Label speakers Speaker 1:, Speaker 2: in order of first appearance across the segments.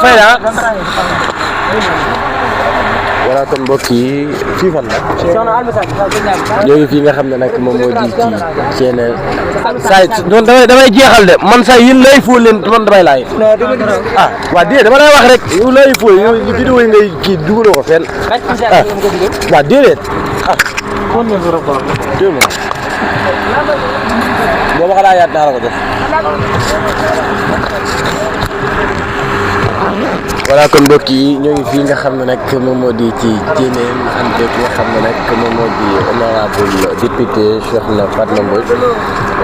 Speaker 1: fay la voilà kon mbokk yi fii fan la ñoo ngi fii nga xam ne nag moom moo di ci seen saa yi damay jeexal de man saa yéen lay fóol leen man damay laaj ah waa déedéet dama lay wax rek yow lay fóol yow vidéo yi ngay kii dugaloo ko fenn ah waa déedéet ah boo ma xalaat yaat naa la ko def voilà kon mbokk yi ñoo ngi fii nga xam ne nag moom moo di ci Thiénène ànd ak nga xam ne nag moom moo di honorable député Sokhna Fatma Mbodj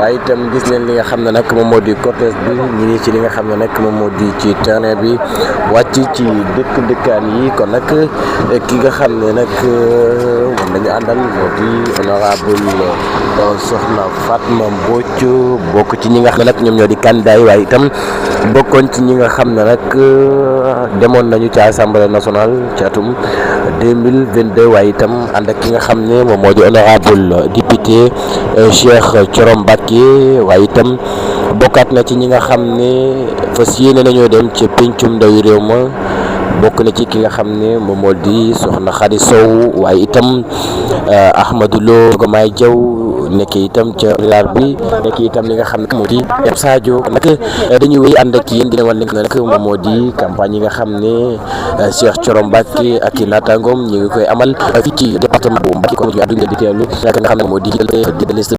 Speaker 1: waaye itam gis neen li nga xam ne nag moom moo di cortège bi ñu ngi ci li nga xam ne nag moom moo di ci terrain bi wàcc ci dëkkaan yi kon nag ki nga xam ne nag moom lañu àndal moo di honorable Sokhna Fatma Mbodj bokk ci ñi nga xam ne nag ñoom ñoo di candidat yi waaye itam bokkoon ci ñi nga xam ne nag demoon nañu ci assemblée nationale ci atum 2022 waaye itam ànd ak ki nga xam ne moom moo di honorable député Cheikh Thioro Mbacké waaye itam bokkaat na ci ñi nga xam ne fas yéene nañoo dem ci pencum ndawi réew ma bokk na ci ki nga xam ne moom moo di soxna Khady Sow waaye itam Ahmadou Lo Gomaay Diaw nekk itam ca rilar bi nekk itam li nga xam ne moo di Sadio nag dañuy wéy ànd ak yéen dina wan li nga xam ne moom moo di campagne yi nga xam ne Cheikh Thioro Mbacké ak i naataangoom ñu ngi koy amal fii ci département bu Mbacké kon ñu àddu ngeen di teewlu nga xam ne moo di liste